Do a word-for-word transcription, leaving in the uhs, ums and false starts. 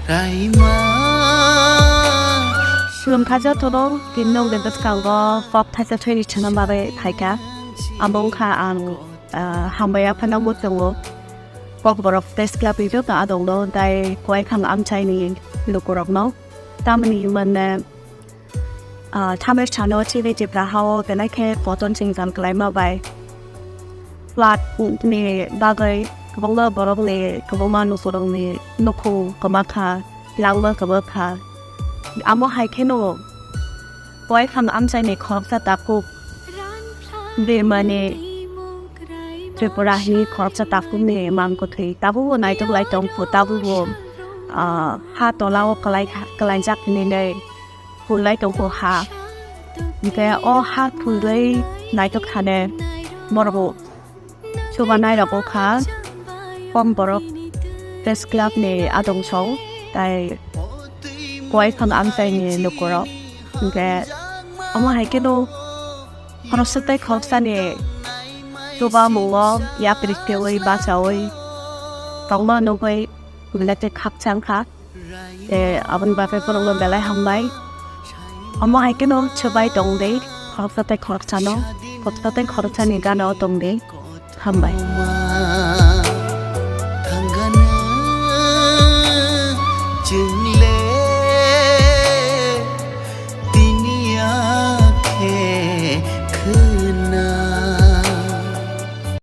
Kaima. Khulumkha jotono, tini nwng bwskango kok thaisa thwini thangna bagwi phaikha. Abo wngkha ang, ah, hambai aphano muchungo. Kokborok Press Club ni joto adongno, tei Khowaikhang amchaini lukurokno. Tamoni hinmane, ah, thamwi sano chini Tipra hao belai khe kotor jwngjal kwlaima bai flood ni bagwi kwbangma borokni, kwbangma lukurokni nukhung kwma kha, langma kwma kha. Amo hai kheno Khowaikhang amchaini khoroksa takhuk Birmani Tripura hini khoroksa takhukni mang kwthwi tabukbo naitok lai tongkhu, tabukbo, ah, ha tolao kwlai, kwlaijak hinwi phulai tongkhu ha. Hinkhe o ha phulwi naitok thane borok chubanai rok wngkha Kokborok Press Club ni adong song tei Khowaikhang amchaini lukurok. Hinkhe omo hai kheno khoroksa tei khoroksani chubamungo yapri twiwi bachaui tongma nugwi belai khe khakchang kha. Tei aboni bagwi borokno belai hambai. Omo hai kheno chubai tong di, khoroksa tei khoroksano, khoroksa tei khoroksani gana o tong di. Hambai.